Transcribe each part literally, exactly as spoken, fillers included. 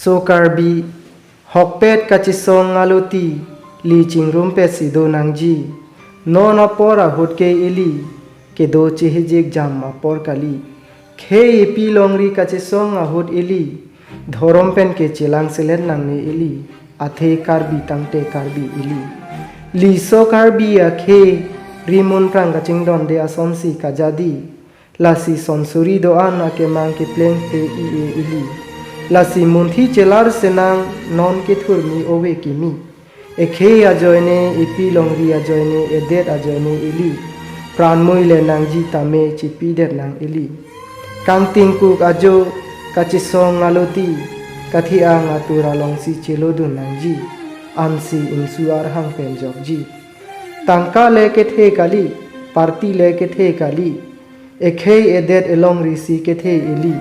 So Karbi, hokpet kachesong aloti, li chingrumpet si do nangji. Non apor ahut ke ili, kedo chehejek jam apor kali. Khei epi longri kachesong ahut ili, dhorom pen ke chelang selet nangne ili, athe Karbi tangte Karbi ili. Li so Karbi akhei, rimun prang kachingdonde asonsi kajadi. Lasi sonsuri do-an akemang kepleng te i-e ili. Lasi munthi chelar senang non kethurmi ove kimi. Ekhei ajoine, epi longri ajoine, edet ajoine ili. Pranmui le nangji tame chipidet nang ili. Kangtingkuk ajo, kachesong aloti, kathi-ang atur alongsi chelodun nangji. Ansi insu arhang pen jokji. Tangka le kethe kali, party le kethe kali. Ekhei edet elongri si kethe ili,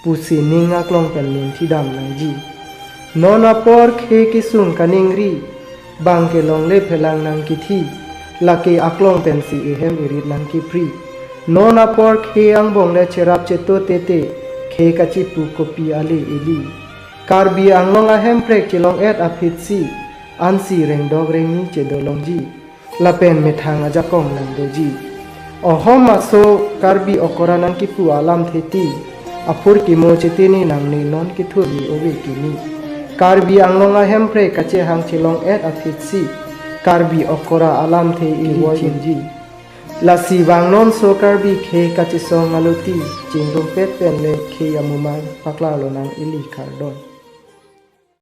pusi ning aklong pen munthidam nangji. Non apor khei kesung kaningri, bang kelongle phelang nangkithi, lake aklong pensi ehem erit nangkipri. Non apor khei angbong le cherap cheto tete, khei kachipu kopi ale ili. Karbi Anglong ahemprek chelong-et aphitsi, ansi rengdok rengni chedolongji. Lapen methang ajakong nangdoji. Ohom aso Karbi okora nangkipu alamthe ti, aphur kimo chetini nangne non kethurmi ove kimi. Karbi Anglong ahemprek kachehang chelong-et aphitsi, Karbi okora alamthe ili chingji. Lasi vang non so Karbi khei kachesong aloti, chingrumpet pen le khei amumang paklarlo nang ili kardom.